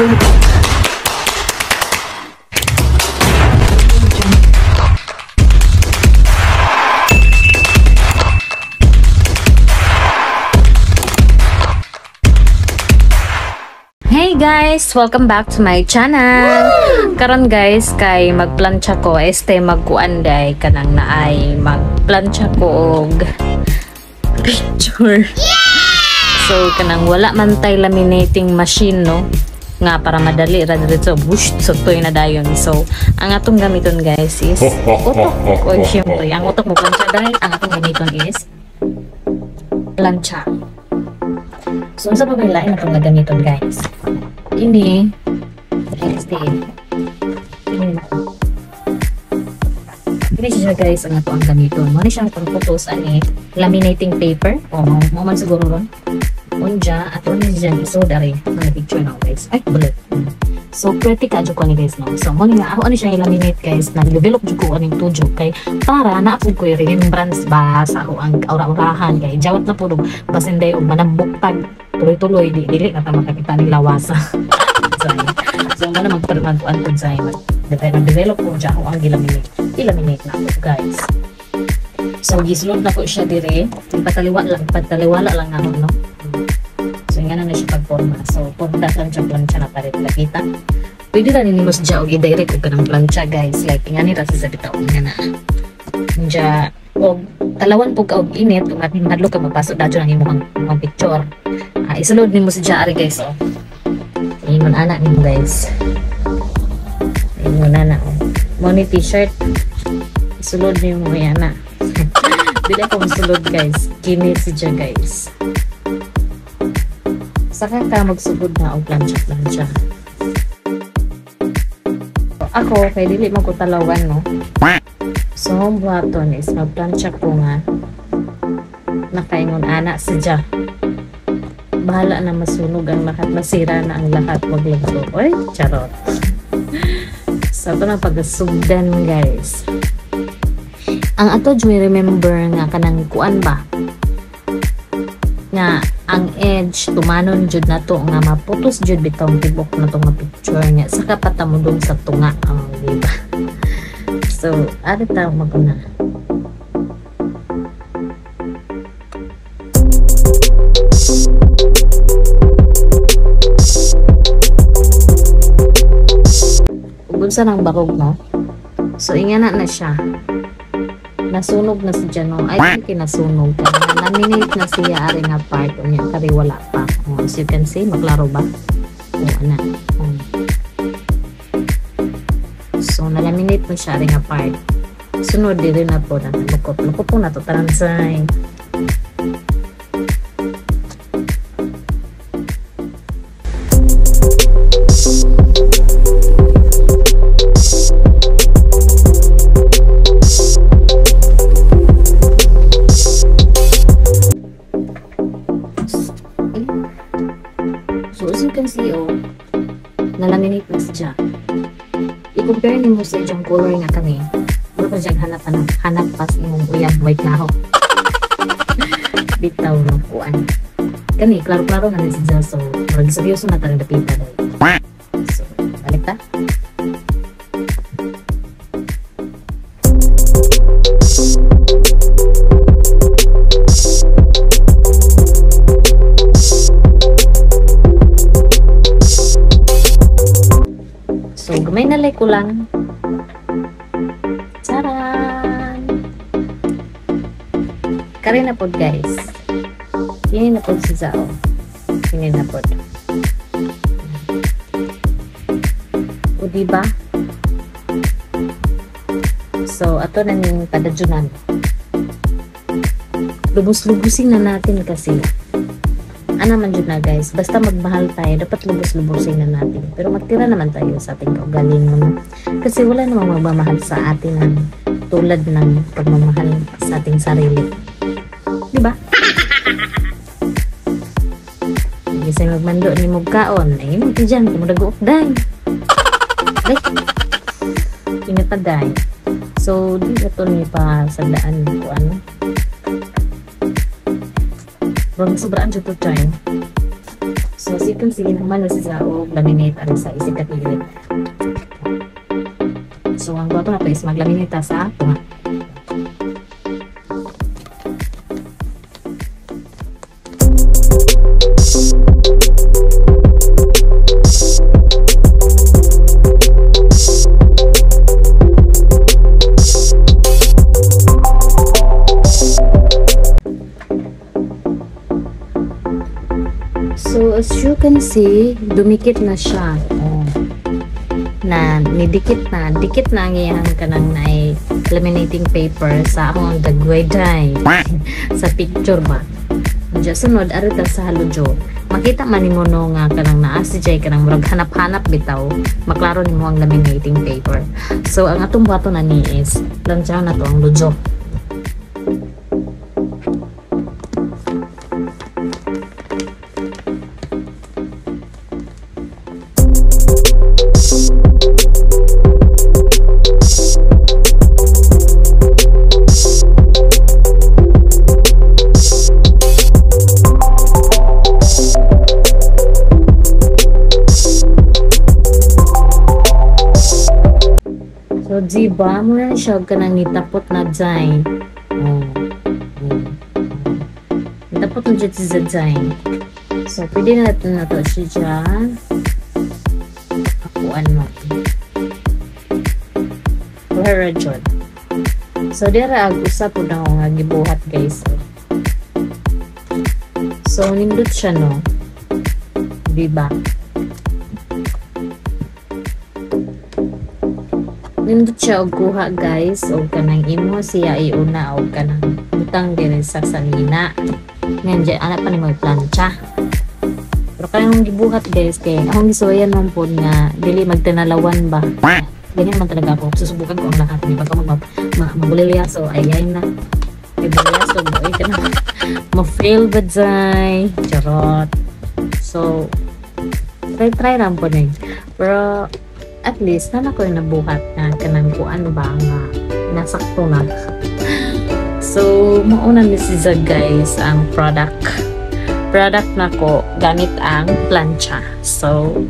Audio Jungle. Hey guys! Welcome back to my channel! Karon guys, kay magplantsa ko, este magkuanday kanang naay magplantsa ko og picture. So kanang wala man tay laminating machine, no? Nga para madali ra diretso whoosh sugtoy na dayon. So ang atong gamiton guys is utok. O syempre, ang utok mo plantsa dahil ang atong gamiton is plantsa. So, unsa pa ba yung lain atong gamiton guys? Ini, este, ini na. Ini siya guys, ang ato ang gamiton. Mo ni siya atong photos ani laminating paper. O, mo man siguro ron. Unja, ato ni siya isod ari mga picture na guys. Ay, bullet. So, pretty ka jud ko ni guys, no? So, mo ni nga ako ani siya i-laminate guys, nag-develop jud ko aning tudyo kay para naapod ko yung remembrance ba sa ako ang aura-aurahan kay jawat na pud og basin day og manambok tag tuloy-tuloy di dili na ta makakita ning lawasa. So, so mo na magparmantuan pud sa mag-develop ko dyan ako ang gilaminate. I-laminate na ako guys. So, gisulod na ko siya dire. Pataliwala lang ako, no? So, nga na siya pagporma. So, porma lang siya plancha na parit nakita. Pwede na ninyo siya og i-direct og kanang plancha guys. Like, nga ni rasa sa bitaw nga na. Diya, og talawan po ka og init, kung madlo ka mapasok dadyo ang imong imong picture. Isulod nimo siya ari guys, oh. Ingon ana nimo guys. Ingon ana, oh. Mo ni t-shirt. Isulod nimo ana. Dili ako masulod guys. Kini siya guys. Saka ka magsugod na og plancha-plancha. Ako, kay dili man ko talawan, no? So, ang buhaton is magplancha ko nga nakaingon ana siya. Bahala na masunog ang lahat, masira na ang lahat, maglagso. Oy, charot. So, ito na pagkasugdan, guys. Ang ato, do you remember nga kanang kuan ba? Nga, ang edge, tumanon jud na to, nga maputos jud bitong tibok na to nga picture niya. Saka patamudong sa tunga. Oh, diba? So, ari tayo maguna. Unsa nang barog, no? So, ingana na siya. Nasunog na siya, no? I think nasunog. Laminate na siya ari nga part. Unya, kari wala pa. Oh, as you can see, maklaro ba? Oh, ana. Oh. So, nalaminate na siya ari nga part. Sunod, diri na po. Lukop. Lukop po na to. Taransay. So, as you can see, oh, nalaminate na siya. I-compare nimo sa iyang color nga kani. Wala pa siyang hanap pa sa imong uyab, white klaro. Bitaw no, kuan. Kani, klaro-klaro na ni siya. So, murag seryoso na tarang dapita dahil. So, balik ta. So, gamay na like ko lang. Charan! Kare na pod guys. Kini na pod si Zao. Kini na pod. O diba? So, ato na ning padajunan. Lubos-lubusin na natin kasi. Ana man jud na guys, basta magmahal tayo, dapat lubos-lubusin na natin. Pero magtira naman tayo sa ating kaugalingon, no? Kasi wala namang magmamahal sa atin ang tulad ng pagmamahal sa ating sarili. Diba? Kasi magmando ni Mugkaon, ay mo dyan, kumudaguok day. Ay, ingat pa day. So, di na to ni pa sa daan ko ano. Pero sobrang dyan to time. So, So as you can see, naman na siya og laminate ari sa isig ka kilid. So ang buhaton nato is maglaminate ta sa tunga. So, as you can see, dumikit na siya. Oh. Na, nidikit na. Dikit na ang iyang kanang naay laminating paper sa akong dagway-day. Sa picture ba. Diya, sunod, arita sa haludyo. Makita man nimo no nga kanang naa si Jay kanang murag hanap-hanap bitaw. Maklaro nimo ang laminating paper. So, ang atong buhaton na ni is, plantsahan na to ang ludyo. So, diba? Muna na siya ka nang nitapot na dyan. Oh. Oh. Nitapot na dyan siya dyan. So, pwede na natin na to siya dyan. Ako ano. Kuhara dyan. So, dira ag usap po na ako nga gibuhat, guys. So, nindot siya, no? Diba? Nindot siya og kuha, guys, og kanang imo siya iuna og kanang butang diri sa salina. Ngayon dyan, ana pa nimo i-plancha. Pero kanang gibuhat, guys, kay akong gisuwayan man pod nga dili magtinalawan ba. Ganyan man talaga ako. Susubukan ko ang lahat. Di ba ka mabulilyaso, ay ay na. Ay bulilyaso, ay ka na. Ma-fail ba dyan? Charot. So, try lang po na. Pero, at least, na ko yung nabuhat na kanang kuan ba nga nasakto na. So, mauna ni si Zag, guys, ang product. Product na ko gamit ang plancha. So,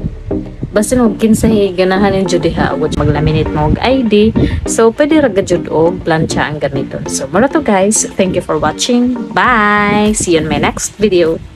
basta og kinsahi ganahan ninyo diha og maglaminate mo og ID. So, pwede ra gajud og plancha ang gamiton. So, mura to, guys. Thank you for watching. Bye! See you in my next video.